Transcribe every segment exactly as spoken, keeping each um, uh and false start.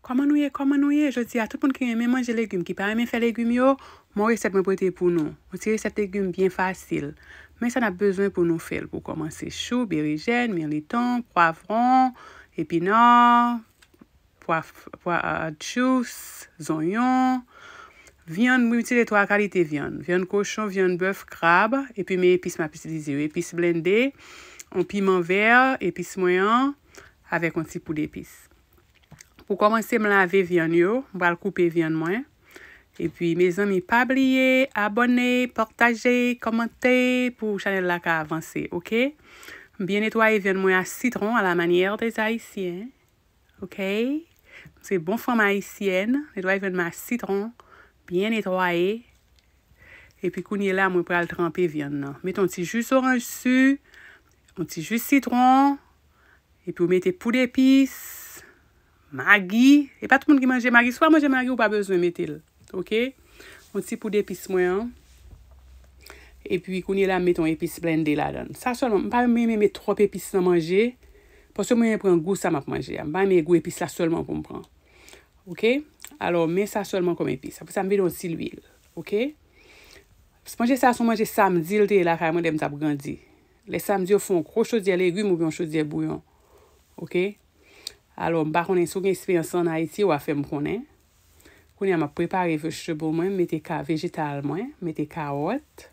Kòman nou ye? Kòman nou ye? Jodi a, tout moun ki renmen manje legim, ki pa renmen fè legim yo, m gen yon resèt mwen pote pou nou. Yon ti resèt legim byen fasil. Men sa n ap bezwen pou nou fè l. Pou kòmanse, chou, berejèn, militon, pwavwon, epinan, pwa, pwa, a, djous, zonyon, vyann, mwen itilize twa kalite vyann. Vyann kochon, vyann bèf, krab, epi men epis m ap itilize yo. Epis blende, yon piman vè, epis mwen an, avèk yon ti poud epis. Pou kòmanse, m lave vyann yo, m pral koupe vyann mwen. Epi, mezanmi, pa bliye abòne, pataje, kòmante pou chanèl la ka avanse, oke? M byen netwaye vyann mwen a sitwon à la manière des Haïtiens, oke? Se bon fanm ayisyèn, netwaye vyann mwen a sitwon, byen netwaye. Epi kounye la, mwen pral tranpe vyann nan. Mete yon ti ji zoranj si, yon ti ji sitwon, epi w mete poud epis, magi. E pa tout moun ki manje magi. Si w pa manje magi, ou pa bezwen mete l. Oke? Yon ti poud epis mwen an. Epi kounye la, m mete yon epis blende ladan l. Sa sèlman, m pa renmen met twòp epis nan manje. Paske mwen renmen pran gou sa m ap manje a. M pa renmen gou epis la sèlman pou m pran. Oke? Alò, men sa sèlman kòm epis. Apre sa, m vide yon ti lwil. Oke? Manje sa, se yon manje samdi l te ye lakay mwen lè m t ap grandi. Lè samdi yo fè yon gwo chodyè legim oubyen yon chodyè bouyon. Oke? Alò, m pa konnen si w gen eksperyans an Ayiti, w a fè m konnen. Kounye a, m ap prepare vegetable mwen, m mete ka vejetal mwen, m mete kawòt,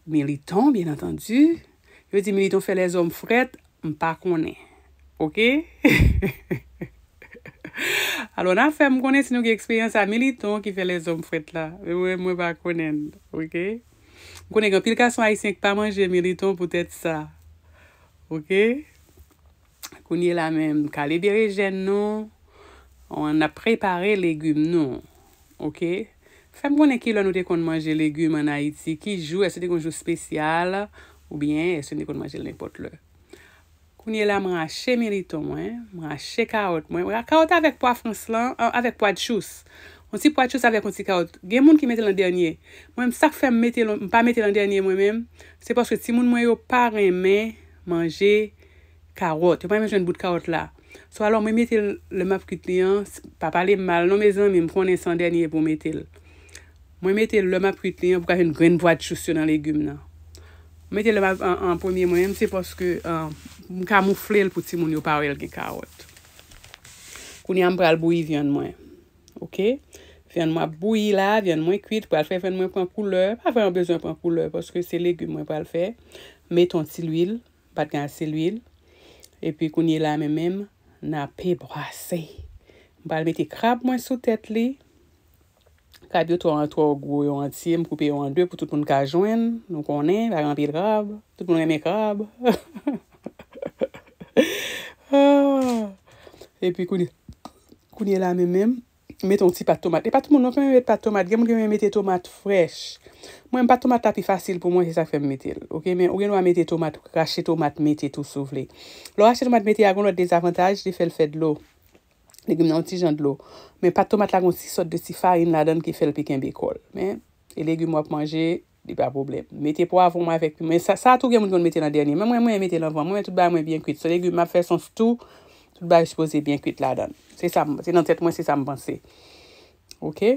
militon, byen antandi. Yo di militon fè lèzòm frèt, m pa konnen. Oke? Alò, n a fè m konnen si nou gen eksperyans a militon ki fè lèzòm frèt la. Men mwen, mwen pa konnen l, oke? M konnen gen anpil gason ayisyen ki pa manje militon poutèt sa. Oke? Kounye la menm, kale berejèn nou, n ap prepare legim nou. Oke? Fè m konnen ki lè nou te konn manje legim ann Ayiti, ki jou, èske te gen yon jou espesyal, oubyen èske nou te konn manje l nenpòt lè? Kounye la, m rache militon mwen, m rache kawòt mwen. M ra-, kawòt avèk pwa frans lan, a, avèk pwa djous. Yon ti pwa djous avèk yon ti kawòt. Gen moun ki mete l an dènye. Mwen, sa k fè m mete l, m pa mete l an dènye mwen menm, se paske timoun mwen yo pa renmen manje kawòt. Yo pa renmen jwenn bout kawòt la. So, alò, mwen mete l lè m ap kwit li an, s-, pa pale m mal non, mezanmi, m konnen se an dènye pou w mete l. Mwen mete l lè m ap kwit li an pou ka jwenn grenn pwa djous yo nan legim nan. Mwen mete l lè m ap, an, an premye mwen menm, se paske, an, m kamoufle l pou timoun yo pa wè l gen kawòt. Kounye a, m pral bouyi vyann mwen. Oke? Vyann mwen ap bouyi la, vyann mwen kwit, pral fè vyann mwen pran koulè. Pa vrèman bezwen pran koulè, paske se legim mwen pral fè. Mete yon ti lwil, m pa t gen ase lwil. Epi kounye la, men menm, n ape brase. M pral mete krab mwen sou tèt li. Krab yo twò, twò gwo, yo antye, m koupe yo an de pou tout moun ka jwenn. Nou konnen, pa gen anpil krab. Tout moun renmen krab. Ah. Epi kounye, kounye la menm menm, mete yon ti pat tomat. E pa tout moun non ki renmen met pat tomat. Gen moun ki renmen mete tomat frèch. Mwen, pat tomat la pi fasil pou mwen, se sa k fè m mete l. Oke, men ou gen dwa mete tomat, rache tomat, mete tou si w vle. Lè w rache tomat, mete a, gen yon lòt dezavantaj, li fè l fè dlo. Legim nan yon ti jan dlo. Men pat tomat la gen yon ti sòt de ti farin ladan l ki fè l pi kenbe kò l. Men, e legim w ap manje, li pa pwoblèm. Mete pwavwon avèk piman. Sa, sa tou gen moun ki konn mete l an dènye. Men mwen, mwen mete l anvan. Mwen, tout bagay mwen byen kwit. Se legim m ap fè, se yon stew, tout bagay sipoze byen kwit ladan l. Se sa m, se nan tèt mwen, se sa m panse. Oke?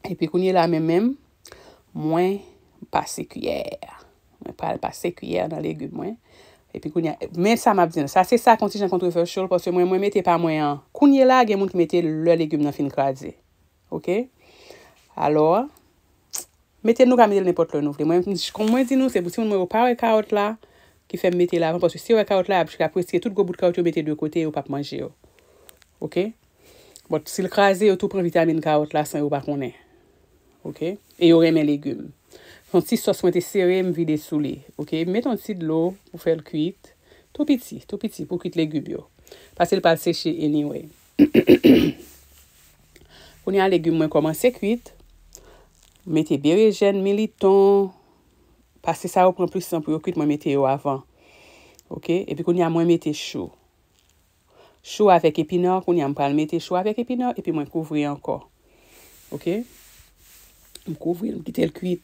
Epi kounye la, men menm, mwen pase kiyè. Mwen pral pase kiyè nan legim mwen. Epi kounye a, men sa m ap di nou, sa se sa k yon ti jan controversial, paske mwen, mwen mete pa mwen an. Kounye la, gen moun ki mete l lè legim nan fin kraze. Oke? Alò, mete l, nou ka mete l nenpòt lè nou vle. Mwen, kòm mwen di nou, se pou timoun mwen yo pa wè kawòt la, ki fè m mete l avan, paske si yo wè kawòt la, y ap, y ap retire tout gwo bout kawòt yo mete de kote, yo p ap manje yo. Oke? Bon, si l kraze, yo tou pran vitamin kawòt la san yo pa konnen. Oke? E yo renmen legim. Yon ti sòs mwen te sere, m vide sou li. Oke? M met yon ti dlo pou fè l kwit. Tou piti, tou piti pou kwit legim yo. Paske l pral seche anyway. Kounye a, legim mwen kòmanse kwit. Mete berejèn, militon. Paske sa yo pran plis tan pou yo kwit, mwen mete yo avan. Oke? Epi kounye a, mwen mete chou. Chou avèk epinan, kounye a m pral mete chou avèk epinan, epi mwen kouvri ankò. Oke? M kouvri l, m kite l kwit.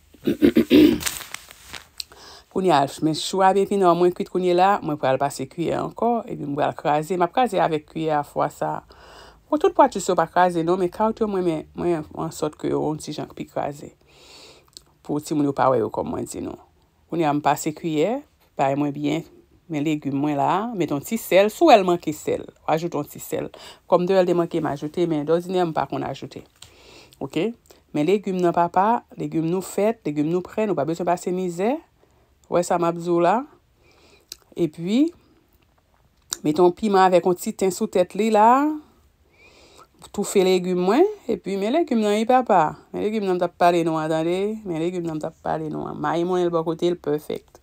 Kounye a, men chou avèk epinan mwen kwit kounye la, mwen pral pase kiyè ankò, epi m pral kraze. M ap kraze avèk kiyè a fwa sa. Bon, tout pwatis yo pa kraze non, men kawot yo mwen, mwen, mwen an sòt ke yo yon ti jan pi kraze. Pou timoun yo pa wè yo kòm mwen di nou. Kounye a m pase kiyè, bay mwen byen, men legim mwen la, met yon ti sèl, si w wè l manke sèl, w ajoute yon ti sèl. Kòm de wè l te manke m ajoute, men dòdinè m pa konn ajoute. Oke? Men legim nan papa, legim nou fèt, legim nou prè, nou pa bezwen pase mizè. Ou wè sa m ap di w la? Epi, met yon piman avèk yon ti ten sou tèt li la. Toufe legim mwen, epi men legim nan wi papa. Men legim nan m t ap pale nou an, tande. Men legim nan m t ap pale nou an. Mayi mwen l bò kote l, perfect.